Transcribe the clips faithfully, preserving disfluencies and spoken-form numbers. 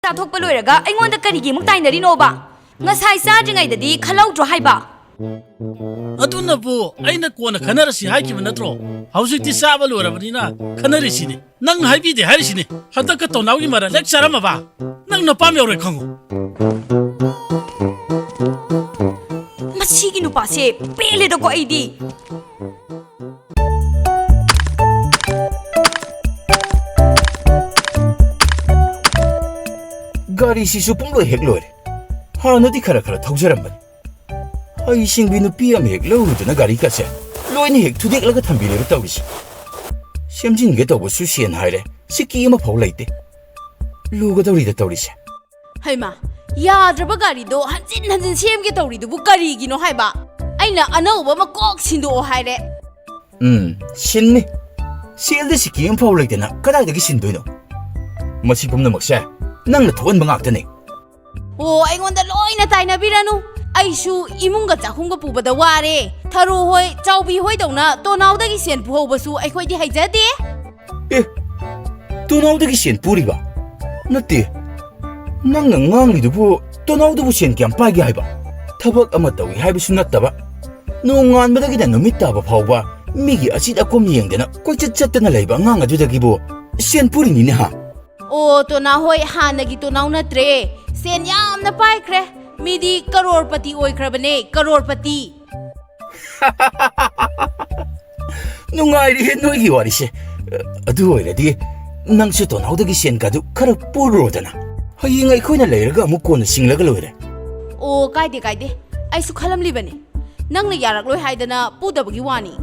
ꯆꯥꯊꯣꯛꯄ ꯂꯣꯏꯔꯒ ꯑꯩꯉꯣꯟꯗ ꯀꯔꯤꯒꯤ ꯑꯃꯨꯛ ꯇꯥꯏꯅꯔꯤꯅꯣꯕ? ꯉꯁꯥꯏ ꯆꯥꯗ꯭ꯔꯤꯉꯩꯗꯗꯤ ꯈꯜꯍꯧꯗ꯭ꯔꯣ ꯍꯥꯏꯕ? ꯑꯗꯨꯅꯕꯨ ꯑꯩꯅ ꯀꯣꯟꯅ ꯈꯟꯅꯔꯁꯤ ꯍꯥꯏꯈꯤꯕ ꯅꯠꯇ꯭ꯔꯣ? ꯍꯧꯖꯤꯛꯇꯤ ꯆꯥꯕ ꯂꯣꯏꯔꯕꯅꯤꯅ ꯈꯟꯅꯔꯤꯁꯤꯅꯤ꯫ ꯅꯪ ꯍꯥꯏꯕꯤꯗꯦ ꯍꯥꯏꯔꯤꯁꯤꯅꯤ꯫ ꯍꯟꯗꯛꯀ ꯇꯣꯅꯥꯎꯒꯤ ꯃꯔꯛ ꯂꯦꯛ ꯆꯥꯔꯝꯃꯕ? ꯅꯪ ꯅꯄꯥꯝ ꯌꯧꯔꯦ ꯈꯪꯉꯨ꯫ ꯃꯁꯤꯒꯤ ꯅꯨꯄꯥꯁꯦ ꯄꯦꯜꯂꯦꯗꯀꯣ ꯑꯩꯗꯤ꯫ ꯒꯥꯔꯤꯁꯤꯁꯨ ꯄꯨꯡꯂꯣꯏ ꯍꯦꯛ ꯂꯣꯏꯔꯦ꯫ ꯍꯥꯟꯅꯗꯤ ꯈꯔ ꯈꯔ ꯊꯧꯖꯔꯝꯕꯅꯤ꯫ ꯍꯩꯁꯤꯡꯕꯤ ꯅꯨꯄꯤ ꯑꯃ ꯍꯦꯛ ꯂꯧꯔꯨꯗꯅ ꯒꯥꯔꯤꯒꯁꯦ ꯂꯣꯏꯅ ꯍꯦꯛ ꯊꯨꯗꯦꯛꯂꯒ ꯊꯝꯕꯤꯔꯦꯕ ꯇꯧꯔꯤꯁꯦ꯫ ꯁꯦꯝꯖꯤꯟꯒꯦ ꯇꯧꯕꯁꯨ ꯁꯦꯟ ꯍꯥꯏꯔꯦ, ꯁꯤꯀꯤ ꯑꯃꯐꯥꯎ ꯂꯩꯇꯦ꯫ ꯂꯨꯒꯗꯧꯔꯤꯗ ꯇꯧꯔꯤꯁꯦ꯫ ꯍꯩꯃꯥ, ꯌꯥꯗ꯭ꯔꯕ ꯒꯥꯔꯤꯗꯣ ꯍꯟꯖꯤꯟ ꯍꯟꯖꯤꯟ ꯁꯦꯝꯒꯦ ꯇꯧꯔꯤꯗꯨꯕꯨ ꯀꯔꯤꯒꯤꯅꯣ ꯍꯥꯏꯕ? ꯑꯩꯅ ꯑꯅꯧꯕ ꯑꯃ ꯀꯣꯛ ꯁꯤꯟꯗꯣꯛꯑꯣ ꯍꯥꯏꯔꯦ꯫ ꯎꯝ, ꯁꯤꯟꯅꯤ꯫ ꯁꯦꯜꯗ ꯁꯤꯀꯤ ꯑꯃꯐꯥꯎ ꯂꯩꯇꯅ ꯀꯗꯥꯏꯗꯒꯤ ꯁꯤꯟꯗꯣꯏꯅꯣ? ꯃꯁꯤ ꯄꯨꯝꯅꯃꯛꯁꯦ ꯅꯪꯅ ꯊꯣꯛꯍꯟꯕ ꯉꯥꯛꯇꯅꯦ꯫ ꯑꯣ, ꯑꯩꯉꯣꯟꯗ ꯂꯣꯏꯅ ꯇꯥꯏꯅꯕꯤꯔꯅꯨ꯫ ꯑꯩꯁꯨ ꯏꯃꯨꯡꯒ ꯆꯥꯛꯈꯨꯝꯒ ꯄꯨꯕꯗ ꯋꯥꯔꯦ꯫ ꯊꯔꯣ ꯍꯣꯏ, ꯆꯥꯎꯕꯤ ꯍꯣꯏꯗꯧꯅ ꯇꯣꯅꯥꯎꯗꯒꯤ ꯁꯦꯟ ꯄꯨꯍꯧꯕꯁꯨ ꯑꯩꯈꯣꯏꯗꯤ ꯍꯩꯖꯗꯦ꯫ ꯑꯦ, ꯇꯣꯅꯥꯎꯗꯒꯤ ꯁꯦꯟ ꯄꯨꯔꯤꯕ? ꯅꯠꯇꯦ, ꯅꯪꯅ ꯉꯥꯡꯂꯤꯗꯨꯕꯨ ꯇꯣꯅꯥꯎꯗꯨꯕꯨ ꯁꯦꯟ ꯀꯌꯥꯝ ꯄꯥꯏꯒꯦ ꯍꯥꯏꯕ? ꯊꯕꯛ ꯑꯃ ꯇꯧꯏ ꯍꯥꯏꯕꯁꯨ ꯅꯠꯇꯕ, ꯅꯣꯡꯉꯥꯟꯕꯗꯒꯤꯅ ꯅꯨꯃꯤꯠ ꯇꯥꯕ ꯐꯥꯎꯕ ꯃꯤꯒꯤ ꯑꯆꯤꯠ ꯑꯀꯣꯝ ꯌꯦꯡꯗꯅ ꯀꯣꯏꯆꯠ ꯆꯠꯇꯅ ꯂꯩꯕ ꯑꯉꯥꯡ ꯑꯗꯨꯗꯒꯤꯕꯨ ꯁꯦꯟ ꯄꯨꯔꯤꯅꯤꯅꯦ ꯍꯥ? ꯑꯣ, ꯇꯣꯅꯥ ꯍꯣꯏ ꯍꯥꯟꯅꯒꯤ ꯇꯣꯅꯥꯎ ꯅꯠꯇ꯭ꯔꯦ꯫ ꯁꯦꯟ ꯌꯥꯝꯅ ꯄꯥꯏꯈ꯭ꯔꯦ꯫ ꯃꯤꯗꯤ ꯀꯔꯣꯔꯄꯇꯤ ꯑꯣꯏꯈ꯭ꯔꯕꯅꯦ, ꯀꯔꯣꯔꯄꯇꯤ꯫ ꯅꯨꯡꯉꯥꯏꯔꯤꯍꯦ ꯅꯣꯏꯒꯤ ꯋꯥꯔꯤꯁꯦ꯫ ꯑꯗꯨ ꯑꯣꯏꯔꯗꯤ ꯅꯪꯁꯨ ꯇꯣꯅꯥꯎꯗꯒꯤ ꯁꯦꯟꯒꯗꯨ ꯈꯔ ꯄꯨꯔꯨꯔꯣꯗꯅ꯫ ꯍꯌꯦꯡ ꯑꯩꯈꯣꯏꯅ ꯂꯩꯔꯒ ꯑꯃꯨꯛ ꯀꯣꯟꯅ ꯁꯤꯡꯂꯒ ꯂꯣꯏꯔꯦ꯫ ꯑꯣ, ꯀꯥꯏꯗꯦ, ꯀꯥꯏꯗꯦ꯫ ꯑꯩꯁꯨ ꯈꯜꯂꯝꯂꯤꯕꯅꯤ꯫ ꯅꯪꯅ ꯌꯥꯔꯛꯂꯣꯏ ꯍꯥꯏꯗꯅ ꯄꯨꯗꯕꯒꯤ ꯋꯥꯅꯤ꯫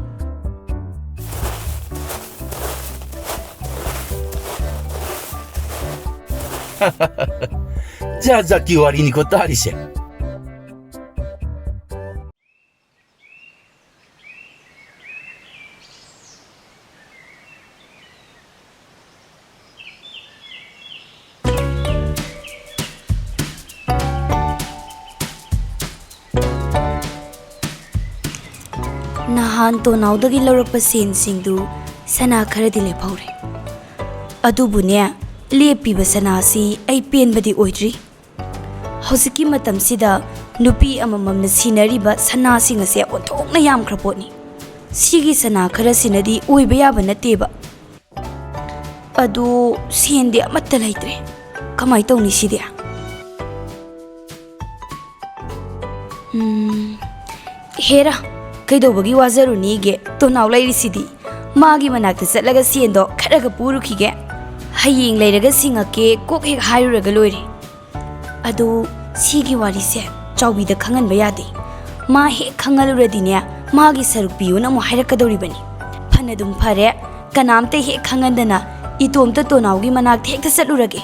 ꯖꯥꯠ ꯖꯥꯠꯀꯤ ꯋꯥꯔꯤꯅꯤꯀꯣ ꯇꯥꯔꯤꯁꯦ꯫ ꯅꯍꯥꯟ ꯇꯣꯅꯥꯎꯗꯒꯤ ꯂꯧꯔꯛꯄ ꯁꯦꯟꯁꯤꯡꯗꯨ ꯁꯅꯥ ꯈꯔꯗꯤ ꯂꯦꯞꯍꯧꯔꯦ꯫ ꯑꯗꯨꯕꯨꯅꯦ, ꯂꯦꯞꯄꯤꯕ ꯁꯅꯥꯁꯤ ꯑꯩ ꯄꯦꯟꯕꯗꯤ ꯑꯣꯏꯗ꯭ꯔꯤ꯫ ꯍꯧꯖꯤꯛꯀꯤ ꯃꯇꯝꯁꯤꯗ ꯅꯨꯄꯤ ꯑꯃꯃꯝꯅ ꯁꯤꯟꯅꯔꯤꯕ ꯁꯅꯥꯁꯤꯡ ꯑꯁꯦ ꯑꯣꯟꯊꯣꯛꯅ ꯌꯥꯝꯈ꯭ꯔ ꯄꯣꯠꯅꯤ꯫ ꯁꯤꯒꯤ ꯁꯅꯥ ꯈꯔꯁꯤꯅꯗꯤ ꯑꯣꯏꯕ ꯌꯥꯕ ꯅꯠꯇꯦꯕ꯫ ꯑꯗꯨ ꯁꯦꯟꯗꯤ ꯑꯃꯠꯇ ꯂꯩꯇ꯭ꯔꯦ꯫ ꯀꯃꯥꯏ ꯇꯧꯅꯤ ꯁꯤꯗꯤ? ꯎꯝ, ꯍꯦꯔꯥ, ꯀꯩꯗꯧꯕꯒꯤ ꯋꯥꯖꯔꯨꯅꯤꯒꯦ? ꯇꯣꯅꯥꯎ ꯂꯩꯔꯤꯁꯤꯗꯤ꯫ ꯃꯥꯒꯤ ꯃꯅꯥꯛꯇ ꯆꯠꯂꯒ ꯁꯦꯟꯗꯣ ꯈꯔꯒ ꯄꯨꯔꯨꯈꯤꯒꯦ꯫ ꯍꯌꯦꯡ ꯂꯩꯔꯒ ꯁꯤꯡꯉꯛꯀꯦ, ꯀꯣꯛ ꯍꯦꯛ ꯍꯥꯏꯔꯨꯔꯒ ꯂꯣꯏꯔꯦ꯫ ꯑꯗꯨ ꯁꯤꯒꯤ ꯋꯥꯔꯤꯁꯦ ꯆꯥꯎꯕꯤꯗ ꯈꯪꯍꯟꯕ ꯌꯥꯗꯦ꯫ ꯃꯥ ꯍꯦꯛ ꯈꯪꯍꯜꯂꯨꯔꯗꯤꯅꯦ, ꯃꯥꯒꯤ ꯁꯔꯨꯛ ꯄꯤꯌꯨꯅ ꯑꯃꯨꯛ ꯍꯥꯏꯔꯛꯀꯗꯧꯔꯤꯕꯅꯤ꯫ ꯐꯅꯗꯨꯝ ꯐꯔꯦ, ꯀꯅꯥꯝꯇ ꯍꯦꯛ ꯈꯪꯍꯟꯗꯅ ꯏꯇꯣꯝꯇ ꯇꯣꯅꯥꯎꯒꯤ ꯃꯅꯥꯛꯇ ꯍꯦꯛꯇ ꯆꯠꯂꯨꯔꯒꯦ꯫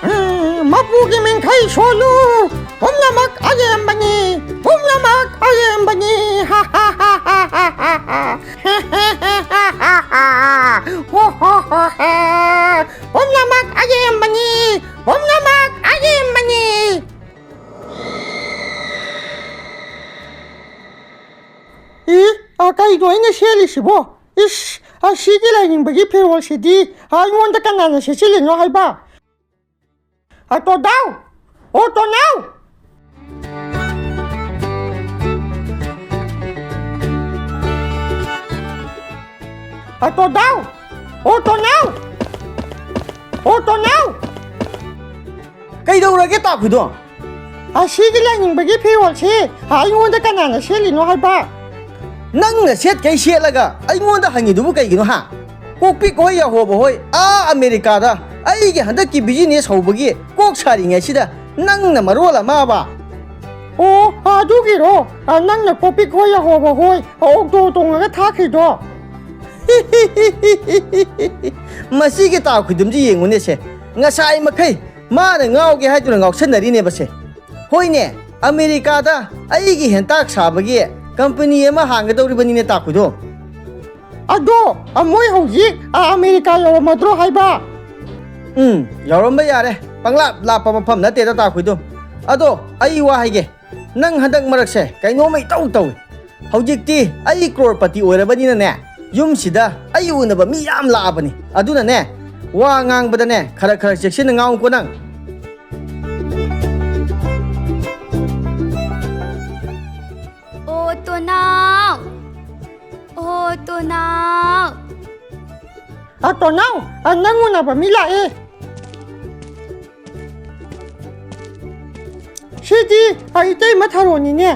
ꯎꯝ, ꯃꯄꯨꯒꯤ ꯃꯤꯡꯈꯩ ꯁꯣꯜꯂꯨ꯫ ꯄꯨꯝꯅꯃꯛ ꯑꯔꯦꯝꯕꯅꯤ꯫ ꯄꯨꯝꯅꯃꯛ ꯑꯔꯦꯝꯕꯅꯤ꯫ ꯍꯥ, ꯍꯥ, ꯍꯥ, ꯍꯥ, ꯍꯥ, ꯍꯥ, ꯍꯥ꯫ ꯍꯣ, ꯍꯣ, ꯍꯣ, ꯍꯣ꯫ ꯄꯨꯝꯅꯃꯛ ꯑꯔꯦꯝꯕꯅꯤ꯫ ꯄꯨꯝꯅꯃꯛ ꯑꯔꯦꯝꯕꯅꯤ꯫ ꯏ, ꯑ, ꯀꯩꯅꯣ ꯑꯩꯅ ꯁꯦꯠꯂꯤꯁꯤꯕꯣ? ꯏꯁ, ꯑꯁꯤꯒꯤ ꯂꯩꯅꯤꯡꯕꯒꯤ ꯐꯤꯔꯣꯜꯁꯤꯗꯤ, ꯑ, ꯑꯩꯉꯣꯟꯗ ꯀꯅꯥꯅ ꯁꯦꯠꯆꯤꯜꯂꯤꯅꯣ ꯍꯥꯏꯕ? ꯑ, ꯇꯣꯗꯥꯎ! ꯑꯣ, ꯇꯣꯅꯥꯎ! ꯑ, ꯇꯣꯗꯥꯎ! ꯑꯣ, ꯇꯣꯅꯥꯎ! ꯑꯣ, ꯇꯣꯅꯥꯎ! ꯀꯩꯗꯧꯔꯒꯦ, ꯇꯥꯈꯨꯗꯣ? ꯑꯁꯤꯒꯤ ꯂꯩꯅꯤꯡꯕꯒꯤ ꯐꯤꯔꯣꯜꯁꯤ ꯑꯩꯉꯣꯟꯗ ꯀꯅꯥꯅ ꯁꯦꯠꯂꯤꯅꯣ ꯍꯥꯏꯕ? ꯅꯪꯅ ꯁꯦꯠꯈꯩ ꯁꯦꯠꯂꯒ ꯑꯩꯉꯣꯟꯗ ꯍꯪꯉꯤꯗꯨꯕꯨ ꯀꯩꯒꯤꯅꯣ, ꯍꯥ? ꯀꯣꯛꯄꯤꯛ ꯍꯣꯏ ꯌꯥꯍꯣꯕ ꯍꯣꯏ ꯑꯥ ꯑꯃꯦꯔꯤꯀꯥꯗ ꯑꯩꯒꯤ ꯍꯟꯗꯛꯀꯤ business ꯍꯧꯕꯒꯤ ꯀꯣꯛ ꯁꯥꯔꯤꯉꯩꯁꯤꯗ ꯅꯪꯅ ꯃꯔꯣꯜ ꯑꯃꯕ꯫ ꯑꯣ, ꯑꯗꯨꯒꯤꯔꯣ? ꯑ, ꯅꯪꯅ ꯀꯣꯛꯄꯤꯛ ꯍꯣꯏ ꯌꯥꯍꯣꯕ ꯍꯣꯏ ꯑꯣꯛꯇꯣ ꯇꯣꯡꯉꯒ ꯊꯥꯈ꯭ꯔꯤꯗꯣ? ꯃꯁꯤꯒꯤ ꯇꯥ ꯈꯨꯗꯨꯝꯁꯤ ꯌꯦꯡꯉꯨꯅꯦꯁꯦ꯫ ꯉꯁꯥꯏ ꯃꯈꯩ ꯃꯥꯅ ꯉꯥꯎꯒꯦ ꯍꯥꯏꯗꯨꯅ ꯉꯥꯎꯁꯟꯅꯔꯤꯅꯦꯕꯁꯦ꯫ ꯍꯣꯏꯅꯦ, ꯑꯃꯦꯔꯤꯀꯥꯗ ꯑꯩꯒꯤ ꯍꯦꯟꯇꯥꯛ ꯁꯥꯕꯒꯤ company ꯑꯃ ꯍꯥꯡꯒꯗꯧꯔꯤꯕꯅꯤꯅꯦ, ꯇꯥ ꯈꯨꯗꯨꯝ꯫ ꯑꯗꯣ, ꯑ, ꯃꯣꯏ ꯍꯧꯖꯤꯛ, ꯑ, ꯑꯃꯦꯔꯤꯀꯥ ꯌꯧꯔꯝꯃꯗ꯭ꯔꯣ ꯍꯥꯏꯕ? ꯎꯝ, ꯌꯧꯔꯝꯕ ꯌꯥꯔꯦ꯫ ꯄꯪꯂꯥꯞ ꯂꯥꯞꯄ ꯃꯐꯝ ꯅꯠꯇꯦꯗ, ꯇꯥꯈꯨꯏꯗꯨꯝ꯫ ꯑꯗꯣ ꯑꯩ ꯋꯥ ꯍꯥꯏꯒꯦ, ꯅꯪ ꯍꯟꯗꯛ ꯃꯔꯛꯁꯦ ꯀꯩꯅꯣꯝꯃ ꯏꯇꯧ ꯇꯧꯏ꯫ ꯍꯧꯖꯤꯛꯇꯤ ꯑꯩ ꯀ꯭ꯔꯣꯔꯄꯇꯤ ꯑꯣꯏꯔꯕꯅꯤꯅꯅꯦ, ꯌꯨꯝꯁꯤꯗ ꯑꯩ ꯎꯅꯕ ꯃꯤ ꯌꯥꯝ ꯂꯥꯛꯑꯕꯅꯤ꯫ ꯑꯗꯨꯅꯅꯦ, ꯋꯥ ꯉꯥꯡꯕꯗꯅꯦ ꯈꯔ ꯈꯔ ꯆꯦꯛꯁꯤꯟꯅ ꯉꯥꯡꯉꯨꯀꯣ ꯅꯪ꯫ ꯑꯣ ꯇꯣꯅꯥꯎ, ꯑꯣ ꯇꯣꯅꯥꯎ꯫ ꯑ, ꯇꯣꯅꯥꯎ, ꯑ, ꯅꯪ ꯎꯅꯕ ꯃꯤ ꯂꯥꯛꯑꯦ꯫ ꯁꯤꯗꯤ, ꯑ, ꯏꯇꯩꯃ ꯊꯔꯣꯅꯤꯅꯦ꯫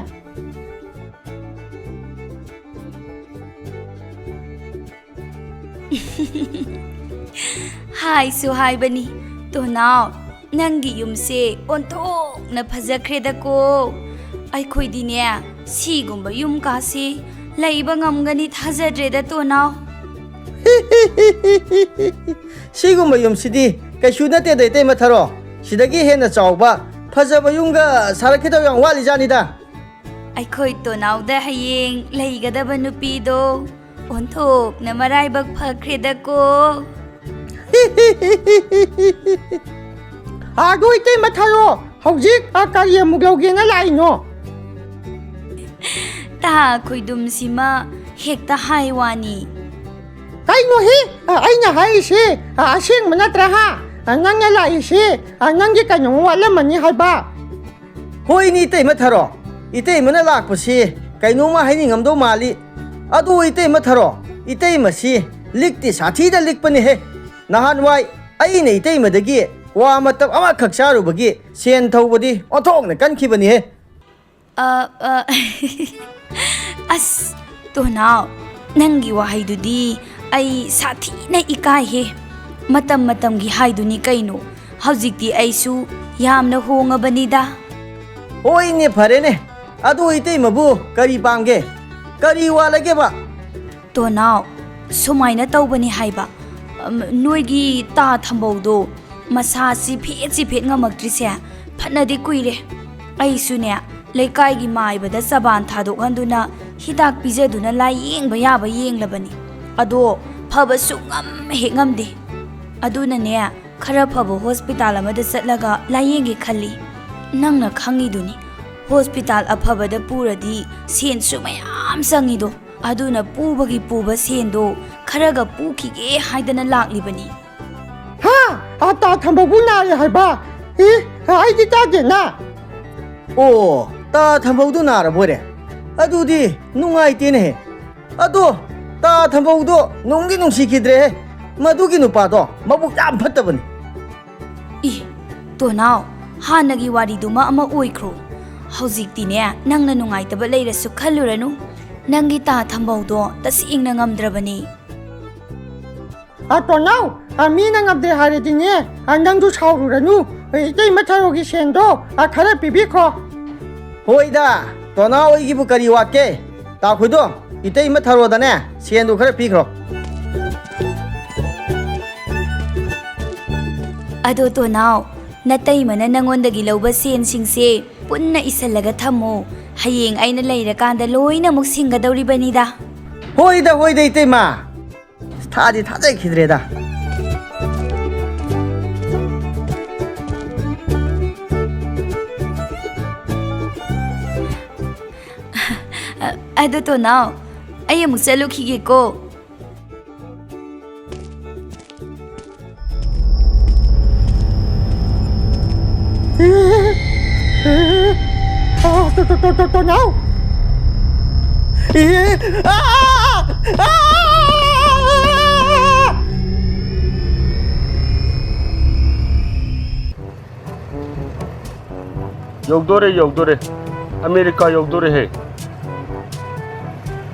ꯍꯥꯏꯁꯨ ꯍꯥꯏꯕꯅꯤ, ꯇꯣꯅꯥꯎ, ꯅꯪꯒꯤ ꯌꯨꯝꯁꯦ ꯑꯣꯟꯊꯣꯛꯅ ꯐꯖꯈ꯭ꯔꯦꯗꯀꯣ꯫ ꯑꯩꯈꯣꯏꯗꯤꯅꯦ, ꯁꯤꯒꯨꯝꯕ ꯌꯨꯝ ꯀꯥꯁꯤ ꯂꯩꯕ ꯉꯝꯒꯅꯤ ꯊꯥꯖꯗ꯭ꯔꯦꯗ, ꯇꯣꯅꯥꯎ꯫ ꯁꯤꯒꯨꯝꯕ ꯌꯨꯝꯁꯤꯗꯤ ꯀꯩꯁꯨ ꯅꯠꯇꯦꯗ, ꯏꯇꯩꯃ ꯊꯔꯣ꯫ ꯁꯤꯗꯒꯤ ꯍꯦꯟꯅ ꯆꯥꯎꯕ, ꯐꯖꯕ ꯌꯨꯝꯒ ꯁꯥꯔꯛꯈꯤꯗꯧ ꯌꯥꯝ ꯋꯥꯠꯂꯤꯖꯥꯠꯅꯤꯗ꯫ ꯑꯩꯈꯣꯏ ꯇꯣꯅꯥꯎꯗ ꯍꯌꯦꯡ ꯂꯩꯒꯗꯕ ꯅꯨꯄꯤꯗꯣ ꯑꯣꯟꯊꯣꯛꯅ ꯃꯔꯥꯏꯕꯛ ꯐꯈ꯭ꯔꯦꯗꯀꯣ꯫ ꯑꯗꯨ ꯏꯇꯩꯃ ꯊꯔꯣ, ꯍꯧꯖꯤꯛ, ꯑ, ꯀꯔꯤ ꯑꯃꯨꯛ ꯂꯧꯒꯦꯅ ꯂꯥꯛꯏꯅꯣ? ꯇꯥ ꯈꯣꯏꯗꯨꯝꯁꯤꯃ ꯍꯦꯛꯇ ꯍꯥꯏ ꯋꯥꯅꯤ꯫ ꯀꯩꯅꯣꯍꯦ? ꯑ, ꯑꯩꯅ ꯍꯥꯏꯔꯤꯁꯦ, ꯑ, ꯑꯁꯦꯡꯕ ꯅꯠꯇ꯭ꯔꯥ, ꯍꯥ? ꯑ, ꯅꯪꯅ ꯂꯥꯛꯏꯁꯦ, ꯑ, ꯅꯪꯒꯤ ꯀꯩꯅꯣꯝꯃ ꯋꯥꯠꯂꯝꯃꯅꯤ ꯍꯥꯏꯕ꯫ ꯍꯣꯏꯅꯦ, ꯏꯇꯩꯃ ꯊꯔꯣ꯫ ꯏꯇꯩꯃꯅ ꯂꯥꯛꯄꯁꯤ ꯀꯩꯅꯣꯝꯃ ꯍꯥꯏꯅꯤꯡꯉꯝꯗꯧ ꯃꯥꯜꯂꯤ꯫ ꯑꯗꯨ ꯏꯇꯩꯃ ꯊꯔꯣ, ꯏꯇꯩꯃꯁꯤ ꯂꯤꯛꯇꯤ ꯁꯥꯊꯤꯗ ꯂꯤꯛꯄꯅꯤꯍꯦ꯫ ꯅꯍꯥꯟꯋꯥꯏ ꯑꯩꯅ ꯏꯇꯩꯃꯗꯒꯤ ꯀ꯭ꯋꯥ ꯃꯇꯞ ꯑꯃꯈꯛ ꯆꯥꯔꯨꯕꯒꯤ ꯁꯦꯟ ꯊꯧꯕꯗꯤ ꯑꯣꯟꯊꯣꯛꯅ ꯀꯟꯈꯤꯕꯅꯤꯍꯦ꯫ ꯑ, ꯑ, ꯑꯁ, ꯇꯣꯅꯥꯎ, ꯅꯪꯒꯤ ꯋꯥꯍꯩꯗꯨꯗꯤ ꯑꯩ ꯁꯥꯊꯤꯅ ꯏꯀꯥꯏꯍꯦ꯫ ꯃꯇꯝ ꯃꯇꯝꯒꯤ ꯍꯥꯏꯗꯨꯅꯤ ꯀꯩꯅꯣ꯫ ꯍꯧꯖꯤꯛꯇꯤ ꯑꯩꯁꯨ ꯌꯥꯝꯅ ꯍꯣꯡꯉꯕꯅꯤꯗ꯫ ꯍꯣꯏꯅꯦ, ꯐꯔꯦꯅꯦ꯫ ꯑꯗꯨ ꯏꯇꯩꯃꯕꯨ ꯀꯔꯤ ꯄꯥꯝꯒꯦ? ꯀꯔꯤ ꯋꯥꯠꯂꯒꯦꯕ? ꯇꯣꯅꯥꯎ, ꯁꯨꯃꯥꯏꯅ ꯇꯧꯕꯅꯤ ꯍꯥꯏꯕ, ꯑꯝ, ꯅꯣꯏꯒꯤ ꯇꯥ ꯊꯝꯕꯧꯗꯣ ꯃꯁꯥ ꯆꯤꯐꯦꯠ ꯆꯤꯐꯦꯠ ꯉꯝꯃꯛꯇ꯭ꯔꯤꯁꯦ ꯐꯅꯗꯤ ꯀꯨꯏꯔꯦ꯫ ꯑꯩꯁꯨꯅꯦ, ꯂꯩꯀꯥꯏꯒꯤ ꯃꯥꯏꯕꯗ ꯆꯕꯥꯟ ꯊꯥꯗꯣꯛꯍꯟꯗꯨꯅ ꯍꯤꯗꯥꯛ ꯄꯤꯖꯗꯨꯅ ꯂꯥꯏꯌꯦꯡꯕ ꯌꯥꯕ ꯌꯦꯡꯂꯕꯅꯤ꯫ ꯑꯗꯣ ꯐꯕ ꯁꯨꯡꯉꯝ ꯍꯦꯛ ꯉꯝꯗꯦ꯫ ꯑꯗꯨꯅꯅꯦ, ꯈꯔ ꯐꯕ ꯍꯣꯁꯄꯤꯇꯥꯜ ꯑꯃꯗ ꯆꯠꯂꯒ ꯂꯥꯌꯦꯡꯒꯦ ꯈꯜꯂꯤ꯫ ꯅꯪꯅ ꯈꯪꯉꯤꯗꯨꯅꯤ, ꯍꯣꯁꯄꯤꯇꯥꯜ ꯑꯐꯕꯗ ꯄꯨꯔꯗꯤ ꯁꯦꯟꯁꯨ ꯃꯌꯥꯝ ꯆꯪꯉꯤꯗꯣ꯫ ꯑꯗꯨꯅ ꯄꯨꯕꯒꯤ ꯄꯨꯕ ꯁꯦꯟꯗꯣ ꯈꯔꯒ ꯄꯨꯈꯤꯒꯦ ꯍꯥꯏꯗꯅ ꯂꯥꯛꯂꯤꯕꯅꯤ꯫ ꯍꯥ? ꯑꯇꯥ ꯊꯝꯕꯧꯕꯨ ꯅꯥꯔꯦ ꯍꯥꯏꯕ? ꯏ, ꯑꯩꯗꯤ ꯇꯥꯗꯦꯅ꯫ ꯑꯣ, ꯇꯥ ꯊꯝꯕꯧꯗꯨ ꯅꯥꯔꯕꯣꯏꯔꯦ? ꯑꯗꯨꯗꯤ ꯅꯨꯡꯉꯥꯏꯇꯦꯅꯦꯍꯦ꯫ ꯑꯗꯣ ꯇꯥ ꯊꯝꯕꯧꯗꯣ ꯅꯨꯡꯗꯤ ꯅꯨꯡꯁꯤꯈꯤꯗ꯭ꯔꯦꯍꯦ꯫ ꯃꯗꯨꯒꯤ ꯅꯨꯄꯥꯗꯣ ꯃꯕꯨꯛ ꯌꯥꯝ ꯐꯠꯇꯕꯅꯤ꯫ ꯏ, ꯇꯣꯅꯥꯎ, ꯍꯥꯟꯅꯒꯤ ꯋꯥꯔꯤꯗꯨꯃ ꯑꯃ ꯑꯣꯏꯈ꯭ꯔꯣ꯫ ꯍꯧꯖꯤꯛꯇꯤꯅꯦ, ꯅꯪꯅ ꯅꯨꯡꯉꯥꯏꯇꯕ ꯂꯩꯔꯁꯨ ꯈꯜꯂꯨꯔꯅꯨ꯫ ꯅꯪꯒꯤ ꯇꯥ ꯊꯝꯕꯧꯗꯣ ꯇꯁꯦꯡꯅ ꯉꯝꯗ꯭ꯔꯕꯅꯤ꯫ ꯑ, ꯇꯣꯅꯥꯎ, ꯑ, ꯃꯤꯅ ꯉꯝꯗꯦ ꯍꯥꯏꯔꯗꯤꯅꯦ, ꯑ, ꯅꯪꯁꯨ ꯁꯥꯎꯔꯨꯔꯅꯨ꯫ ꯏꯇꯩꯃ ꯊꯔꯣꯒꯤ ꯁꯦꯟꯗꯣ, ꯑ, ꯈꯔ ꯄꯤꯕꯤꯈ꯭ꯔꯣ꯫ ꯍꯣꯏꯗ, ꯇꯣꯅꯥꯎ ꯑꯩꯒꯤꯕꯨ ꯀꯔꯤ ꯋꯥꯠꯀꯦ? ꯇꯥꯈꯣꯏꯗꯣ, ꯏꯇꯩꯃ ꯊꯔꯣꯗꯅꯦ, ꯁꯦꯟꯗꯣ ꯈꯔ ꯄꯤꯈ꯭ꯔꯣ꯫ ꯑꯗꯣ ꯇꯣꯅꯥꯎ, ꯅꯇꯩꯃꯅ ꯅꯉꯣꯟꯗꯒꯤ ꯂꯧꯕ ꯁꯦꯟꯁꯤꯡꯁꯦ ꯄꯨꯟꯅ ꯏꯁꯜꯂꯒ ꯊꯝꯃꯣ꯫ ꯍꯌꯦꯡ ꯑꯩꯅ ꯂꯩꯔꯀꯥꯟꯗ ꯂꯣꯏꯅꯃꯛ ꯁꯤꯡꯒꯗꯧꯔꯤꯕꯅꯤꯗ꯫ ꯍꯣꯏꯗ, ꯍꯣꯏꯗ, ꯏꯇꯩꯃ꯫ ꯊꯥꯗꯤ ꯊꯥꯖꯈꯤꯗ꯭ꯔꯦꯗ꯫ ꯑꯗꯣ ꯇꯣꯅꯥꯎ, ꯑꯩ ꯑꯃꯨꯛ ꯆꯠꯂꯨꯈꯤꯒꯦꯀꯣ꯫ ꯇꯣ, ꯇꯣ, ꯇꯣ, ꯇꯣ, ꯇꯣꯅꯥꯎ! ꯑꯦ! ꯑꯥ! ꯑꯥ! ꯌꯧꯗꯣꯔꯦ, ꯌꯧꯗꯣꯔꯦ꯫ ꯑꯃꯦꯔꯤꯀꯥ ꯌꯧꯗꯣꯔꯦꯍꯦ꯫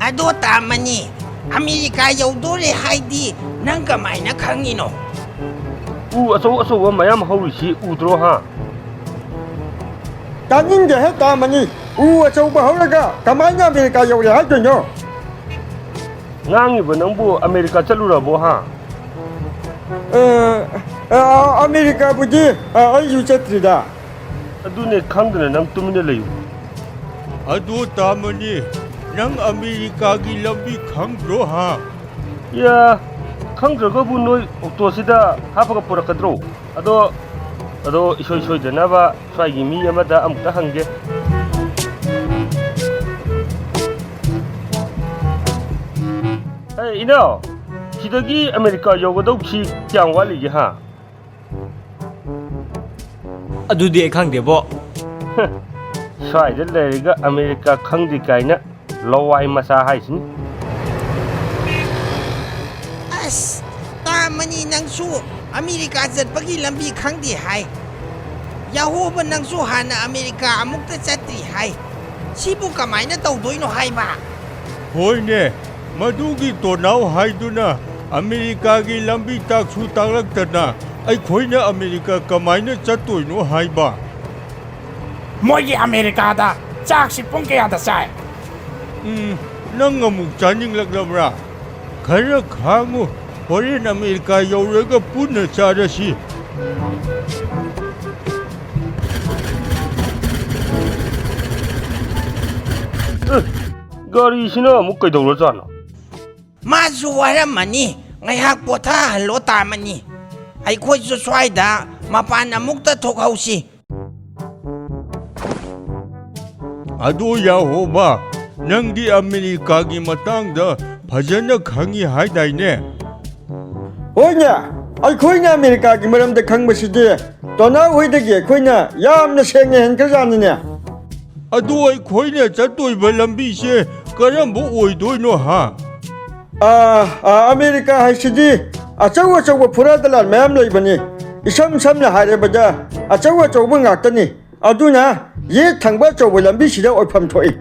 ꯑꯗꯣ ꯇꯥꯃꯅꯤ, ꯑꯃꯦꯔꯤꯀꯥ ꯌꯧꯗꯣꯔꯦ ꯍꯥꯏꯗꯤ ꯅꯪ ꯀꯃꯥꯏꯅ ꯈꯪꯉꯤꯅꯣ? ꯎ ꯑꯆꯧ ꯑꯆꯧꯕ ꯃꯌꯥꯝ ꯍꯧꯔꯤꯁꯤ ꯎꯗ꯭ꯔꯣ, ꯍꯥ? ꯇꯥꯅꯤꯡꯗꯦꯍꯦ ꯇꯥꯃꯅꯤ, ꯎ ꯑꯆꯧꯕ ꯍꯧꯔꯒ ꯀꯃꯥꯏꯅ ꯑꯃꯦꯔꯤꯀꯥ ꯌꯧꯔꯦ ꯍꯥꯏꯗꯣꯏꯅꯣ? ꯉꯥꯡꯉꯤꯕ ꯅꯪꯕꯨ ꯑꯃꯦꯔꯤꯀꯥ ꯆꯠꯂꯨꯔꯕꯣ, ꯍꯥ? ꯑ, ꯑ, ꯑꯃꯦꯔꯤꯀꯥꯕꯨꯗꯤ, ꯑ, ꯑꯩꯁꯨ ꯆꯠꯇ꯭ꯔꯤꯗ꯫ ꯑꯗꯨꯅꯦ ꯈꯪꯗꯅ ꯅꯪ ꯇꯨꯃꯤꯟꯅ ꯂꯩꯌꯨ꯫ ꯑꯗꯣ ꯇꯥꯃꯅꯤ, ꯅꯪ ꯑꯃꯦꯔꯤꯀꯥꯒꯤ ꯂꯝꯕꯤ ꯈꯪꯗ꯭ꯔꯣ, ꯍꯥ? ꯌꯥ, ꯈꯪꯗ꯭ꯔꯒꯕꯨ ꯅꯣꯏ ꯑꯣꯛꯇꯣꯁꯤꯗ ꯍꯥꯞꯄꯒ ꯄꯨꯔꯛꯀꯗ꯭ꯔꯣ? ꯑꯗꯣ, ꯑꯗꯣ ꯏꯁꯣꯏ ꯁꯣꯏꯗꯅꯕ ꯁ꯭ꯋꯥꯏꯒꯤ ꯃꯤ ꯑꯃꯗ ꯑꯃꯨꯛꯇ ꯍꯪꯒꯦ꯫ ꯑꯦ, ꯏꯅꯥꯎ, ꯁꯤꯗꯒꯤ ꯑꯃꯦꯔꯤꯀꯥ ꯌꯧꯒꯗꯧꯁꯤ ꯀꯌꯥꯝ ꯋꯥꯠꯂꯤꯒꯦ, ꯍꯥ? ꯑꯗꯨꯗꯤ ꯑꯩ ꯈꯪꯗꯦꯕꯣ꯫ ꯁ꯭ꯋꯥꯏꯗ ꯂꯩꯔꯒ ꯑꯃꯦꯔꯤꯀꯥ ꯈꯪꯗꯦ ꯀꯥꯏꯅ, ꯂꯋꯥꯏ ꯃꯆꯥ ꯍꯥꯏꯁꯤꯅꯤ꯫ ꯑꯁ, ꯇꯥꯃꯅꯤ ꯅꯪꯁꯨ ꯑꯃꯦꯔꯤꯀꯥ ꯆꯠꯄꯒꯤ ꯂꯝꯕꯤ ꯈꯪꯗꯦ ꯍꯥꯏ꯫ ꯌꯥꯍꯣꯕ ꯅꯪꯁꯨ ꯍꯥꯟꯅ ꯑꯃꯦꯔꯤꯀꯥ ꯑꯃꯨꯛꯇ ꯆꯠꯇ꯭ꯔꯤ ꯍꯥꯏ꯫ ꯁꯤꯕꯨ ꯀꯃꯥꯏꯅ ꯇꯧꯗꯣꯏꯅꯣ ꯍꯥꯏꯕ? ꯍꯣꯏꯅꯦ, ꯃꯗꯨꯒꯤ ꯇꯣꯅꯥꯎ ꯍꯥꯏꯗꯨꯅ ꯑꯃꯦꯔꯤꯀꯥꯒꯤ ꯂꯝꯕꯤ ꯇꯥꯛꯁꯨ ꯇꯥꯛꯂꯛꯇꯅ ꯑꯩꯈꯣꯏꯅ ꯑꯃꯦꯔꯤꯀꯥ ꯀꯃꯥꯏꯅ ꯆꯠꯇꯣꯏꯅꯣ ꯍꯥꯏꯕ? ꯃꯣꯏꯒꯤ ꯑꯃꯦꯔꯤꯀꯥꯗ ꯆꯥꯛꯁꯤ ꯄꯨꯡ ꯀꯌꯥꯗ ꯆꯥꯏ? ꯎꯝ, ꯅꯪ ꯑꯃꯨꯛ ꯆꯥꯅꯤꯡꯂꯛꯂꯕ꯭ꯔꯥ? ꯈꯔ ꯈꯥꯡꯉꯨ, ꯍꯣꯔꯦꯟ ꯑꯃꯦꯔꯤꯀꯥ ꯌꯧꯔꯒ ꯄꯨꯟꯅ ꯆꯥꯔꯁꯤ꯫ ꯑꯦ, ꯒꯥꯔꯤꯁꯤꯅ ꯑꯃꯨꯛ ꯀꯩꯗꯧꯔꯖꯥꯠꯅꯣ? ꯃꯥꯁꯨ ꯋꯥꯔꯝꯃꯅꯤ, ꯉꯥꯏꯍꯥꯛ ꯄꯣꯊꯥꯍꯜꯂꯣ ꯇꯥꯃꯅꯤ꯫ ꯑꯩꯈꯣꯏꯁꯨ ꯁ꯭ꯋꯥꯏꯗ ꯃꯄꯥꯟ ꯑꯃꯨꯛꯇ ꯊꯣꯛꯍꯧꯁꯤ꯫ ꯑꯗꯣ ꯌꯥꯍꯣꯕ, ꯅꯪꯗꯤ ꯑꯃꯦꯔꯤꯀꯥꯒꯤ ꯃꯇꯥꯡꯗ ꯐꯖꯅ ꯈꯪꯉꯤ ꯍꯥꯏꯗꯥꯏꯅꯦ? ꯍꯣꯏꯅꯦ, ꯑꯩꯈꯣꯏꯅ ꯑꯃꯦꯔꯤꯀꯥꯒꯤ ꯃꯔꯝꯗ ꯈꯪꯕꯁꯤꯗꯤ ꯇꯣꯅꯥ ꯍꯣꯏꯗꯒꯤ ꯑꯩꯈꯣꯏꯅ ꯌꯥꯝꯅ ꯁꯦꯡꯅ ꯍꯦꯟꯈ꯭ꯔꯖꯥꯠꯅꯤꯅꯦ꯫ ꯑꯗꯨ ꯑꯩꯈꯣꯏꯅ ꯆꯠꯇꯣꯏꯕ ꯂꯝꯕꯤꯁꯦ ꯀꯔꯝꯕ ꯑꯣꯏꯗꯣꯏꯅꯣ, ꯍꯥ? ꯑꯥ, ꯑꯥ, ꯑꯃꯦꯔꯤꯀꯥ ꯍꯥꯏꯁꯤꯗꯤ ꯑꯆꯧ ꯑꯆꯧꯕ ꯐꯨꯔꯥ ꯗꯂꯥꯜ ꯃꯌꯥꯝ ꯂꯩꯕꯅꯤ꯫ ꯏꯁꯝ ꯁꯝꯅ ꯍꯥꯏꯔꯕꯗ, ꯑꯆꯧ ꯑꯆꯧꯕ ꯉꯥꯛꯇꯅꯤ꯫ ꯑꯗꯨꯅ ꯌꯦꯠ ꯊꯪꯕ ꯑꯆꯧꯕ ꯂꯝꯕꯤꯁꯤꯗ ꯑꯣꯏꯐꯝ ꯊꯣꯛꯏ꯫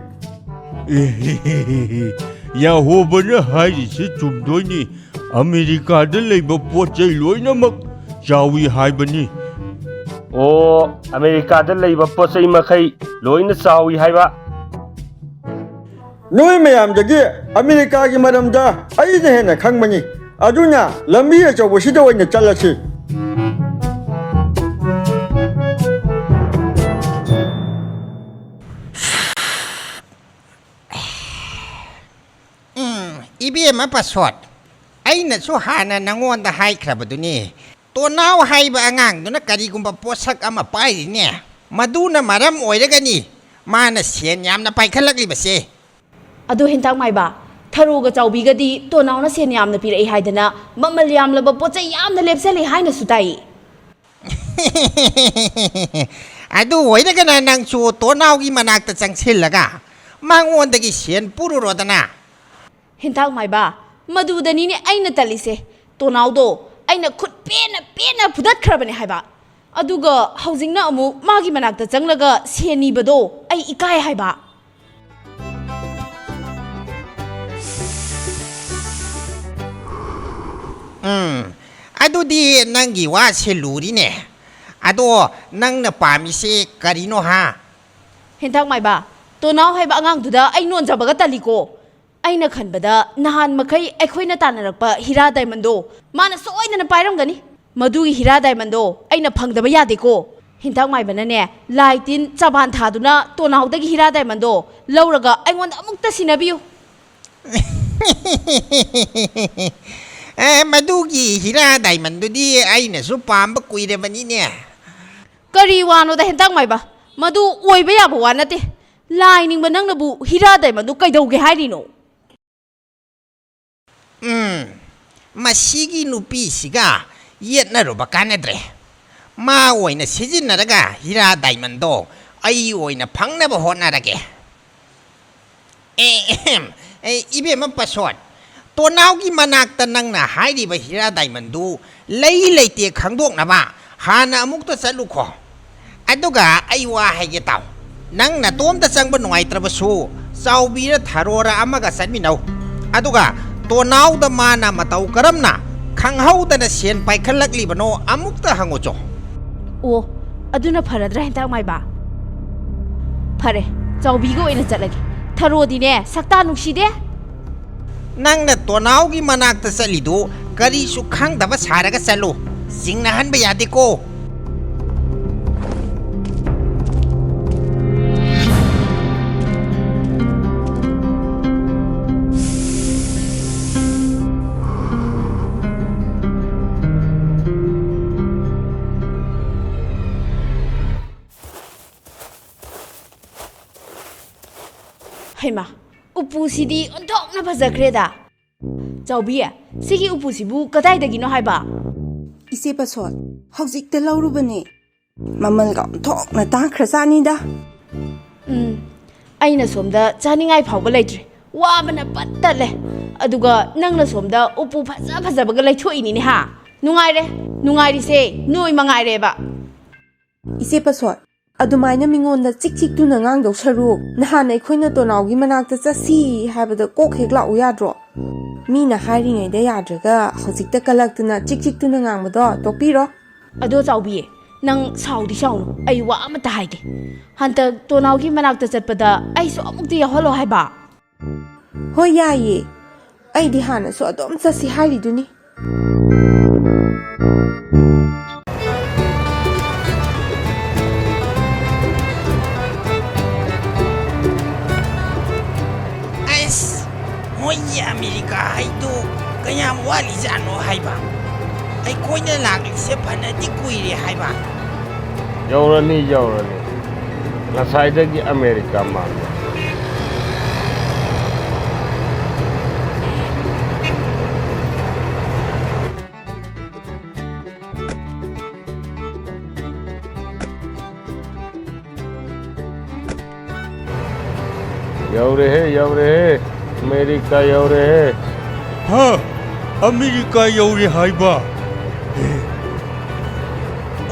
ꯌꯥꯍꯣꯕꯅ ꯍꯥꯏꯔꯤꯁꯦ ꯆꯨꯝꯗꯣꯏꯅꯤ꯫ ꯑꯃꯦꯔꯤꯀꯥꯗ ꯂꯩꯕ ꯄꯣꯠ ꯆꯩ ꯂꯣꯏꯅꯃꯛ ꯆꯥꯎꯏ ꯍꯥꯏꯕꯅꯤ꯫ ꯑꯣ, ꯑꯃꯦꯔꯤꯀꯥꯗ ꯂꯩꯕ ꯄꯣꯠ ꯆꯩ ꯃꯈꯩ ꯂꯣꯏꯅ ꯆꯥꯎꯏ ꯍꯥꯏꯕ꯫ ꯅꯣꯏ ꯃꯌꯥꯝꯗꯒꯤ ꯑꯃꯦꯔꯤꯀꯥꯒꯤ ꯃꯔꯝꯗ ꯑꯩꯅ ꯍꯦꯟꯅ ꯈꯪꯕꯅꯤ꯫ ꯑꯗꯨꯅ ꯂꯝꯕꯤ ꯑꯆꯧꯕꯁꯤꯗ ꯑꯣꯏꯅ ꯆꯠꯂꯁꯤ꯫ ꯎꯝ, ꯏꯕꯦꯝꯃ ꯄꯁꯣꯠ, ꯑꯩꯅꯁꯨ ꯍꯥꯟꯅ ꯅꯉꯣꯟꯗ ꯍꯥꯏꯈ꯭ꯔꯕꯗꯨꯅꯤ, ꯇꯣꯅꯥꯎ ꯍꯥꯏꯕ ꯑꯉꯥꯡꯗꯨꯅ ꯀꯔꯤꯒꯨꯝꯕ ꯄꯣꯠꯁꯛ ꯑꯃ ꯄꯥꯏꯔꯤꯅꯦ, ꯃꯗꯨꯅ ꯃꯔꯝ ꯑꯣꯏꯔꯒꯅꯤ ꯃꯥꯅ ꯁꯦꯟ ꯌꯥꯝꯅ ꯄꯥꯏꯈꯠꯂꯛꯂꯤꯕꯁꯦ꯫ ꯑꯗꯨ ꯍꯦꯟꯇꯥꯛ ꯃꯥꯏꯕ, ꯊꯔꯣꯒ ꯆꯥꯎꯕꯤꯒꯗꯤ ꯇꯣꯅꯥꯎꯅ ꯁꯦꯟ ꯌꯥꯝꯅ ꯄꯤꯔꯛꯏ ꯍꯥꯏꯗꯅ ꯃꯃꯜ ꯌꯥꯝꯂꯕ ꯄꯣꯠ ꯆꯩ ꯌꯥꯝꯅ ꯂꯦꯞꯆꯜꯂꯤ ꯍꯥꯏꯅꯁꯨ ꯇꯥꯏ꯫ ꯑꯗꯨ ꯑꯣꯏꯔꯒꯅ ꯅꯪꯁꯨ ꯇꯣꯅꯥꯎꯒꯤ ꯃꯅꯥꯛꯇ ꯆꯪꯁꯤꯜꯂꯒ ꯃꯉꯣꯟꯗꯒꯤ ꯁꯦꯟ ꯄꯨꯔꯨꯔꯣꯗꯅ꯫ ꯍꯦꯟꯇꯥꯛ ꯃꯥꯏꯕ, ꯃꯗꯨꯗꯅꯤꯅꯦ ꯑꯩꯅ ꯇꯜꯂꯤꯁꯦ꯫ ꯇꯣꯅꯥꯎꯗꯣ ꯑꯩꯅ ꯈꯨꯠ ꯄꯦꯟꯅ ꯄꯦꯟꯅ ꯐꯨꯗꯠꯈ꯭ꯔꯕꯅꯦ ꯍꯥꯏꯕ꯫ ꯑꯗꯨꯒ ꯍꯧꯖꯤꯛꯅ ꯑꯃꯨꯛ ꯃꯥꯒꯤ ꯃꯅꯥꯛꯇ ꯆꯪꯂꯒ ꯁꯦꯟ ꯅꯤꯕꯗꯣ ꯑꯩ ꯏꯀꯥꯏ ꯍꯥꯏꯕ꯫ ꯎꯝ, ꯑꯗꯨꯗꯤ ꯅꯪꯒꯤ ꯋꯥꯁꯦ ꯂꯨꯔꯤꯅꯦ꯫ ꯑꯗꯣ ꯅꯪꯅ ꯄꯥꯝꯃꯤꯁꯦ ꯀꯔꯤꯅꯣ ꯍꯥ? ꯍꯦꯟꯇꯥꯛ ꯃꯥꯏꯕ, ꯇꯣꯅꯥꯎ ꯍꯥꯏꯕ ꯑꯉꯥꯡꯗꯨꯗ ꯑꯩ ꯅꯣꯟꯖꯕꯒ ꯇꯜꯂꯤꯀꯣ꯫ ꯑꯩꯅ ꯈꯟꯕꯗ ꯅꯍꯥꯟ ꯃꯈꯩ ꯑꯩꯈꯣꯏꯅ ꯇꯥꯟꯅꯔꯛꯄ ꯍꯤꯔꯥ ꯗꯥꯏꯃꯟꯗꯣ ꯃꯥꯅ ꯁꯣꯏꯗꯅ ꯄꯥꯏꯔꯝꯒꯅꯤ꯫ ꯃꯗꯨꯒꯤ ꯍꯤꯔꯥ ꯗꯥꯏꯃꯟꯗꯣ ꯑꯩꯅ ꯐꯪꯗꯕ ꯌꯥꯗꯦꯀꯣ꯫ ꯍꯦꯟꯇꯥꯛ ꯃꯥꯏꯕꯅꯅꯦ, ꯂꯥꯏ ꯇꯤꯟ ꯆꯕꯥꯟ ꯊꯥꯗꯨꯅ ꯇꯣꯅꯥꯎꯗꯒꯤ ꯍꯤꯔꯥ ꯗꯥꯏꯃꯟꯗꯣ ꯂꯧꯔꯒ ꯑꯩꯉꯣꯟꯗ ꯑꯃꯨꯛꯇ ꯁꯤꯟꯅꯕꯤꯌꯨ꯫ ꯑꯦ, ꯃꯗꯨꯒꯤ ꯍꯤꯔꯥ ꯗꯥꯏꯃꯟꯗꯨꯗꯤ ꯑꯩꯅꯁꯨ ꯄꯥꯝꯕ ꯀꯨꯏꯔꯕꯅꯤꯅꯦ꯫ ꯀꯔꯤ ꯋꯥꯅꯣꯗ ꯍꯦꯟꯇꯥꯛ ꯃꯥꯏꯕ? ꯃꯗꯨ ꯑꯣꯏꯕ ꯌꯥꯕ ꯋꯥ ꯅꯠꯇꯦ꯫ ꯂꯥꯏ ꯅꯤꯡꯕ ꯅꯪꯅꯕꯨ ꯍꯤꯔꯥ ꯗꯥꯏꯃꯟꯗꯨ ꯀꯩꯗꯧꯒꯦ ꯍꯥꯏꯔꯤꯅꯣ? ꯎꯝ, ꯃꯁꯤꯒꯤ ꯅꯨꯄꯤꯁꯤꯒ ꯌꯦꯠꯅꯔꯨꯕ ꯀꯥꯟꯅꯗ꯭ꯔꯦ꯫ ꯃꯥ ꯑꯣꯏꯅ ꯁꯤꯖꯤꯟꯅꯔꯒ ꯍꯤꯔꯥ ꯗꯥꯏꯃꯟꯗꯣ ꯑꯩ ꯑꯣꯏꯅ ꯐꯪꯅꯕ ꯍꯣꯠꯅꯔꯒꯦ꯫ ꯑꯦ, ꯑꯦ, ꯏꯕꯦꯝꯃ ꯄꯁꯣꯠ, ꯇꯣꯅꯥꯎꯒꯤ ꯃꯅꯥꯛꯇ ꯅꯪꯅ ꯍꯥꯏꯔꯤꯕ ꯍꯤꯔꯥ ꯗꯥꯏꯃꯟꯗꯨ ꯂꯩ ꯂꯩꯇꯦ ꯈꯪꯗꯣꯛꯅꯕ ꯍꯥꯟꯅ ꯑꯃꯨꯛꯇ ꯆꯠꯂꯨꯈꯣ꯫ ꯑꯗꯨꯒ ꯑꯩ ꯋꯥ ꯍꯥꯏꯒꯦ ꯇꯥꯎ꯫ ꯅꯪ ꯅꯇꯣꯝꯇ ꯆꯪꯕ ꯅꯨꯡꯉꯥꯏꯇ꯭ꯔꯕꯁꯨ, ꯆꯥꯎꯕꯤꯔ ꯊꯔꯣꯔ ꯑꯃꯒ ꯆꯠꯃꯤꯟꯅꯧ꯫ ꯑꯗꯨꯒ ꯇꯣꯅꯥꯎꯗ ꯃꯥꯅ ꯃꯇꯧ ꯀꯔꯝꯅ ꯈꯪꯍꯧꯗꯅ ꯁꯦꯟ ꯄꯥꯏꯈꯠꯂꯛꯂꯤꯕꯅꯣ ꯑꯃꯨꯛꯇ ꯍꯪꯉꯨꯆꯣ꯫ ꯑꯣ, ꯑꯗꯨꯅ ꯐꯔꯗ꯭ꯔꯥ ꯍꯦꯟꯇꯥꯛ ꯃꯥꯏꯕ? ꯐꯔꯦ, ꯆꯥꯎꯕꯤꯒ ꯑꯣꯏꯅ ꯆꯠꯂꯒꯦ꯫ ꯊꯔꯣꯗꯤꯅꯦ, ꯁꯛꯇꯥ ꯅꯨꯡꯁꯤꯗꯦ꯫ ꯅꯪꯅ ꯇꯣꯅꯥꯎꯒꯤ ꯃꯅꯥꯛꯇ ꯆꯠꯂꯤꯗꯨ ꯀꯔꯤꯁꯨ ꯈꯪꯗꯕ ꯁꯥꯔꯒ ꯆꯠꯂꯨ꯫ ꯆꯤꯡꯅꯍꯟꯕ ꯌꯥꯗꯦꯀꯣ꯫ ꯍꯩꯃꯥ, ꯎꯄꯨꯁꯤꯗꯤ ꯑꯣꯟꯊꯣꯛꯅ ꯐꯖꯈ꯭ꯔꯦꯗ꯫ ꯆꯥꯎꯕꯤ, ꯁꯤꯒꯤ ꯎꯄꯨꯁꯤꯕꯨ ꯀꯗꯥꯏꯗꯒꯤꯅꯣ ꯍꯥꯏꯕ? ꯏꯆꯦ ꯄꯁꯣꯠ, ꯍꯧꯖꯤꯛꯇ ꯂꯧꯔꯨꯕꯅꯦ꯫ ꯃꯃꯜꯒ ꯑꯣꯟꯊꯣꯛꯅ ꯇꯥꯡꯈ꯭ꯔꯖꯥꯠꯅꯤꯗ꯫ ꯎꯝ, ꯑꯩꯅ ꯁꯣꯝꯗ ꯆꯥꯅꯤꯡꯉꯥꯏ ꯐꯥꯎꯕ ꯂꯩꯇ꯭ꯔꯦ, ꯋꯥꯕꯅ ꯄꯠ ꯇꯠꯂꯦ꯫ ꯑꯗꯨꯒ ꯅꯪꯅ ꯁꯣꯝꯗ ꯎꯄꯨ ꯐꯖ ꯐꯖꯕꯒ ꯂꯩꯊꯣꯛꯏꯅꯤꯅꯦ ꯍꯥ? ꯅꯨꯡꯉꯥꯏꯔꯦ, ꯅꯨꯡꯉꯥꯏꯔꯤꯁꯦ ꯅꯣꯏ ꯃꯉꯥꯏꯔꯦꯕ꯫ ꯏꯆꯦ ꯄꯁꯣꯠ, ꯑꯗꯨꯃꯥꯏꯅ ꯃꯤꯉꯣꯟꯗ ꯆꯤꯛ ꯆꯤꯛꯇꯨꯅ ꯉꯥꯡꯗꯧ ꯁꯔꯨꯛ, ꯅꯍꯥꯟ ꯑꯩꯈꯣꯏꯅ ꯇꯣꯅꯥꯎꯒꯤ ꯃꯅꯥꯛꯇ ꯆꯠꯁꯤ ꯍꯥꯏꯕꯗ ꯀꯣꯛ ꯍꯦꯛ ꯂꯥꯛꯎ ꯌꯥꯗ꯭ꯔꯣ? ꯃꯤꯅ ꯍꯥꯏꯔꯤꯉꯩꯗ ꯌꯥꯗ꯭ꯔꯒ ꯍꯧꯖꯤꯛꯇ ꯀꯜꯂꯛꯇꯨꯅ ꯆꯤꯛ ꯆꯤꯛꯇꯨꯅ ꯉꯥꯡꯕꯗꯣ ꯇꯣꯛꯄꯤꯔꯣ꯫ ꯑꯗꯣ ꯆꯥꯎꯕꯤ, ꯅꯪ ꯁꯥꯎꯗꯤ ꯁꯥꯎꯅꯨ, ꯑꯩ ꯋꯥ ꯑꯃꯇ ꯍꯥꯏꯒꯦ꯫ ꯍꯟꯗꯛ ꯇꯣꯅꯥꯎꯒꯤ ꯃꯅꯥꯛꯇ ꯆꯠꯄꯗ ꯑꯩꯁꯨ ꯑꯃꯨꯛꯇ ꯌꯥꯎꯍꯜꯂꯣ ꯍꯥꯏꯕ꯫ ꯍꯣꯏ, ꯌꯥꯏꯌꯦ꯫ ꯑꯩꯗꯤ ꯍꯥꯟꯅꯁꯨ ꯑꯗꯨꯝ ꯆꯠꯁꯤ ꯍꯥꯏꯔꯤꯗꯨꯅꯤ꯫ ꯑꯁ, ꯃꯣꯏꯒꯤ ꯑꯃꯦꯔꯤꯀꯥ ꯍꯥꯏꯗꯣ ꯀꯌꯥꯝ ꯋꯥꯠꯂꯤꯖꯥꯠꯅꯣ ꯍꯥꯏꯕ? ꯑꯩꯈꯣꯏꯅ ꯂꯥꯛꯂꯤꯁꯦ ꯐꯅꯗꯤ ꯀꯨꯏꯔꯦ ꯍꯥꯏꯕ꯫ ꯌꯧꯔꯅꯤ, ꯌꯧꯔꯅꯤ꯫ ꯉꯁꯥꯏꯗꯒꯤ ꯑꯃꯦꯔꯤꯀꯥ ꯃꯥꯟꯕ꯫ ꯌꯧꯔꯦꯍꯦ, ꯌꯧꯔꯦꯍꯦ, ꯑꯃꯦꯔꯤꯀꯥ ꯌꯧꯔꯦꯍꯦ꯫ ꯍꯥ? ꯑꯃꯦꯔꯤꯀꯥ ꯌꯧꯔꯦ ꯍꯥꯏꯕ?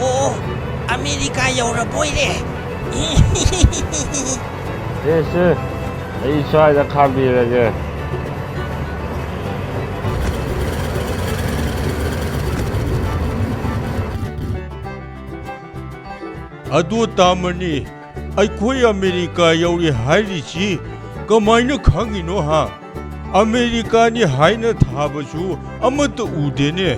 ꯑꯣ, ꯑꯃꯦꯔꯤꯀꯥ ꯌꯧꯔꯕꯣꯏꯔꯦ꯫ ꯁꯦ, ꯁꯦ, ꯑꯩ ꯁ꯭ꯋꯥꯏꯗ ꯈꯥꯝꯕꯤꯔꯒꯦ꯫ ꯑꯗꯣ ꯇꯥꯃꯅꯤ, ꯑꯩꯈꯣꯏ ꯑꯃꯦꯔꯤꯀꯥ ꯌꯧꯔꯦ ꯍꯥꯏꯔꯤꯁꯤ ꯀꯃꯥꯏꯅ ꯈꯪꯉꯤꯅꯣ ꯍꯥ? ꯑꯃꯦꯔꯤꯀꯥꯅꯤ ꯍꯥꯏꯅ ꯊꯥꯕꯁꯨ ꯑꯃꯠꯇ ꯎꯗꯦꯅꯦ꯫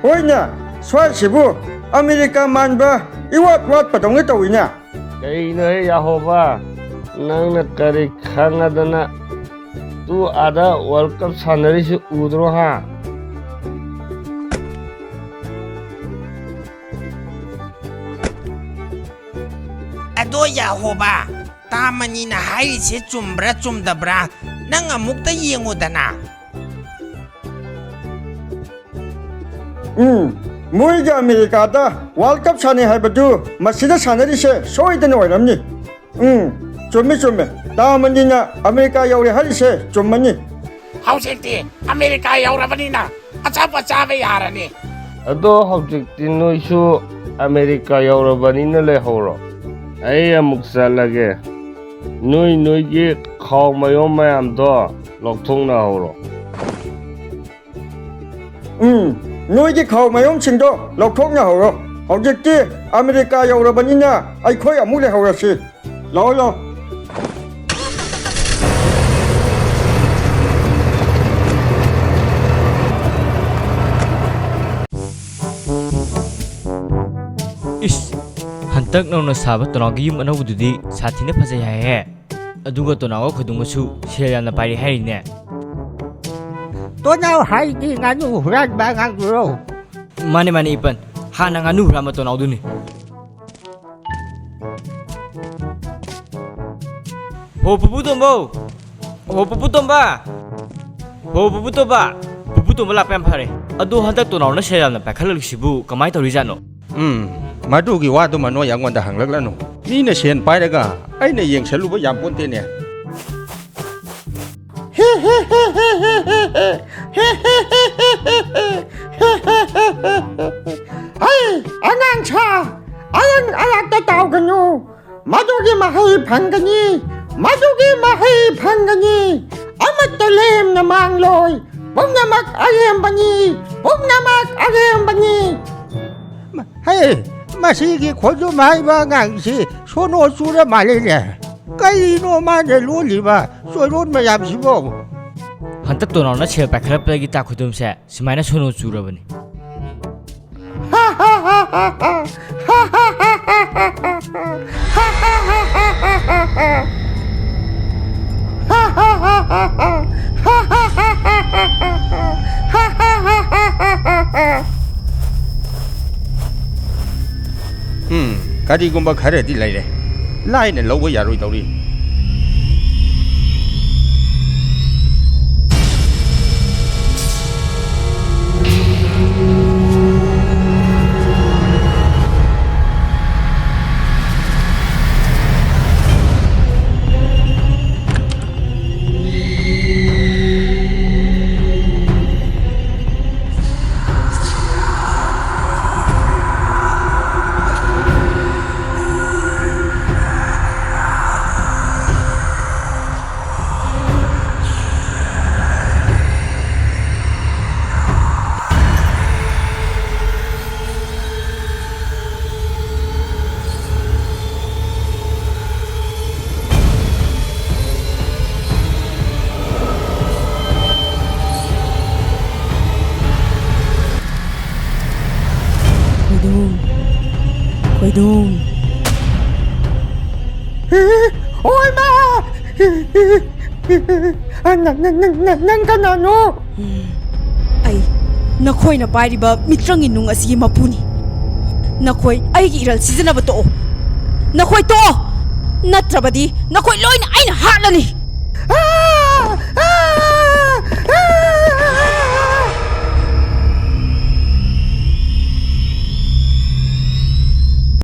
ꯍꯣꯏꯅꯦ, ꯁ꯭ꯋꯥꯏꯁꯤꯕꯨ ꯑꯃꯦꯔꯤꯀꯥ ꯃꯥꯟꯕ ꯏꯋꯥꯠ ꯋꯥꯠꯄꯗꯧꯅ ꯇꯧꯏꯅꯦ꯫ ꯀꯩꯅꯣꯍꯦ ꯌꯥꯍꯣꯕ, ꯅꯪꯅ ꯀꯔꯤ ꯈꯪꯉꯗꯅ ꯇꯨ ꯑꯥꯗ ꯋꯥꯔꯜ ꯀꯞ ꯁꯥꯟꯅꯔꯤꯁꯤ ꯎꯗ꯭ꯔꯣ ꯍꯥ? ꯑꯗꯣ ꯌꯥꯍꯣꯕ, ꯇꯥꯃꯅꯤꯅ ꯍꯥꯏꯔꯤꯁꯦ ꯆꯨꯝꯕ꯭ꯔꯥ ꯆꯨꯝꯗꯕ꯭ꯔꯥ? ꯅꯪ ꯑꯃꯨꯛꯇ ꯌꯦꯡꯉꯨꯗꯅ꯫ ꯎꯝ, ꯃꯣꯏꯒꯤ ꯑꯃꯦꯔꯤꯀꯥꯗ ꯋꯥꯔꯜ ꯀꯞ ꯁꯥꯟꯅꯩ ꯍꯥꯏꯕꯗꯨ ꯃꯁꯤꯗ ꯁꯥꯟꯅꯔꯤꯁꯦ ꯁꯣꯏꯗꯅ ꯑꯣꯏꯔꯝꯅꯤ꯫ ꯎꯝ, ꯆꯨꯝꯃꯤ, ꯆꯨꯝꯃꯤ꯫ ꯇꯥꯃꯅꯤꯅ ꯑꯃꯦꯔꯤꯀꯥ ꯌꯧꯔꯦ ꯍꯥꯏꯔꯤꯁꯦ ꯆꯨꯝꯃꯅꯤ꯫ ꯍꯧꯖꯤꯛꯇꯤ ꯑꯃꯦꯔꯤꯀꯥ ꯌꯧꯔꯕꯅꯤꯅ ꯑꯆꯥꯄꯣꯠ ꯆꯥꯕ ꯌꯥꯔꯅꯤ꯫ ꯑꯗꯣ ꯍꯧꯖꯤꯛꯇꯤ ꯅꯣꯏꯁꯨ ꯑꯃꯦꯔꯤꯀꯥ ꯌꯧꯔꯕꯅꯤꯅ ꯂꯩꯍꯧꯔꯣ꯫ ꯑꯩ ꯑꯃꯨꯛ ꯆꯠꯂꯒꯦ꯫ ꯅꯣꯏ ꯅꯣꯏꯒꯤ ꯈꯥꯎ ꯃꯌꯣꯝ ꯃꯌꯥꯝꯗꯣ ꯂꯧꯊꯣꯛꯅꯍꯧꯔꯣ꯫ ꯎꯝ, ꯅꯣꯏꯒꯤ ꯈꯥꯎ ꯃꯌꯣꯝꯁꯤꯡꯗꯣ ꯂꯧꯊꯣꯛꯅꯍꯧꯔꯣ꯫ ꯍꯧꯖꯤꯛꯇꯤ ꯑꯃꯦꯔꯤꯀꯥ ꯌꯧꯔꯕꯅꯤꯅ ꯑꯩꯈꯣꯏ ꯑꯃꯨꯛ ꯂꯩꯍꯧꯔꯁꯤ꯫ ꯂꯥꯛꯑꯣ, ꯂꯥꯛꯑꯣ꯫ ꯏꯁ, ꯍꯟꯇꯛ ꯅꯧꯅ ꯁꯥꯕ ꯇꯣꯅꯥꯎꯒꯤ ꯌꯨꯝ ꯑꯅꯧꯕꯗꯨꯗꯤ ꯁꯥꯊꯤꯅ ꯐꯖꯩ ꯍꯥꯏꯍꯦ꯫ ꯑꯗꯨꯒ ꯇꯣꯅꯥꯎꯒ ꯈꯣꯏꯗꯨꯃꯁꯨ ꯁꯦꯜ ꯌꯥꯝꯅ ꯄꯥꯏꯔꯦ ꯍꯥꯏꯔꯤꯅꯦ꯫ ꯇꯣꯅꯥꯎ ꯍꯥꯏꯗꯤ ꯉꯥꯅꯨ ꯍꯨꯔꯥꯟꯕ ꯑꯉꯥꯡꯗꯨꯔꯣ? ꯃꯥꯅꯦ, ꯃꯥꯅꯦ, ꯏꯄꯟ꯫ ꯍꯥꯟꯅ ꯉꯥꯅꯨ ꯍꯨꯔꯥꯟꯕ ꯇꯣꯅꯥꯎꯗꯨꯅꯤ꯫ ꯍꯣ, ꯄꯨꯄꯨ ꯇꯣꯝꯕꯧ! ꯍꯣ, ꯄꯨꯄꯨ ꯇꯣꯝꯕ! ꯍꯣ, ꯄꯨꯄꯨ ꯇꯣꯝꯕ! ꯄꯨꯄꯨ ꯇꯣꯝꯕ ꯂꯥꯛꯄ ꯌꯥꯝ ꯐꯔꯦ꯫ ꯑꯗꯣ ꯍꯟꯗꯛ ꯇꯣꯅꯥꯎꯅ ꯁꯦꯜ ꯌꯥꯝꯅ ꯄꯥꯏꯈꯠꯂꯛꯂꯤꯁꯤꯕꯨ ꯀꯃꯥꯏꯅ ꯇꯧꯔꯤꯖꯥꯠꯅꯣ? ꯎꯝ, ꯃꯗꯨꯒꯤ ꯋꯥꯗꯨꯃ ꯅꯣꯏ ꯑꯩꯉꯣꯟꯗ ꯍꯪꯂꯛꯂꯅꯨ꯫ ꯃꯤꯅ ꯁꯦꯟ ꯄꯥꯏꯔꯒ ꯑꯩꯅ ꯌꯦꯡꯁꯜꯂꯨꯕ ꯌꯥꯝ ꯄꯣꯟꯇꯦꯅꯦ꯫ ꯍꯩ, ꯑꯉꯥꯡ ꯁꯥ, ꯑꯔꯪ ꯑꯔꯥꯛꯇ ꯇꯥꯎꯒꯅꯨ꯫ ꯃꯗꯨꯒꯤ ꯃꯍꯩ ꯐꯪꯒꯅꯤ, ꯃꯗꯨꯒꯤ ꯃꯍꯩ ꯐꯪꯒꯅꯤ꯫ ꯑꯃꯠꯇ ꯂꯦꯝꯅ ꯃꯥꯡꯂꯣꯏ꯫ ꯄꯨꯝꯅꯃꯛ ꯑꯔꯦꯝꯕꯅꯤ, ꯄꯨꯝꯅꯃꯛ ꯑꯔꯦꯝꯕꯅꯤ꯫ ꯃ-, ꯍꯦ, ꯃꯁꯤꯒꯤ ꯈꯣꯏꯗꯨꯝ ꯍꯥꯏꯕ ꯑꯉꯥꯡꯁꯤ ꯁꯣꯅꯣ ꯆꯨꯔ ꯃꯥꯜꯂꯦꯅꯦ꯫ ꯀꯔꯤꯅꯣ ꯃꯥꯅ ꯂꯣꯜꯂꯤꯕ ꯆꯣꯏꯔꯣꯟ ꯃꯌꯥꯝꯁꯤꯕꯣ? ꯍꯟꯗꯛ ꯇꯣꯅꯥꯎꯅ ꯁꯦꯜ ꯄꯥꯏꯈꯠꯂꯛꯄꯗꯒꯤ ꯇꯥ ꯈꯣꯏꯗꯨꯝꯁꯦ ꯁꯨꯃꯥꯏꯅ ꯁꯣꯅꯣ ꯆꯨꯔꯕꯅꯤ꯫ ꯎꯝ, ꯀꯔꯤꯒꯨꯝꯕ ꯈꯔꯗꯤ ꯂꯩꯔꯦ꯫ ꯂꯥꯏꯅ ꯂꯧꯕ ꯌꯥꯔꯣꯏꯗꯧꯔꯤ꯫ ꯈꯣꯏꯗꯨꯝ, ꯈꯣꯏꯗꯨꯝ꯫ ꯑꯣꯏꯃꯥ! ꯅꯪ, ꯅꯪ, ꯅꯪ, ꯅꯪ, ꯅꯪ ꯀꯅꯥꯅꯣ? ꯑꯩ ꯅꯈꯣꯏꯅ ꯄꯥꯏꯔꯤꯕ ꯃꯤꯇ꯭ꯔꯪꯒꯤ ꯅꯨꯡ ꯑꯁꯤꯒꯤ ꯃꯄꯨꯅꯤ꯫ ꯅꯈꯣꯏ ꯑꯩꯒꯤ ꯏꯔꯜ ꯁꯤꯖꯤꯟꯅꯕ ꯇꯣꯛꯑꯣ꯫ ꯅꯈꯣꯏ ꯇꯣꯛꯑꯣ꯫ ꯅꯠꯇ꯭ꯔꯕꯗꯤ ꯅꯈꯣꯏ ꯂꯣꯏꯅ ꯑꯩꯅ ꯍꯥꯠꯂꯅꯤ꯫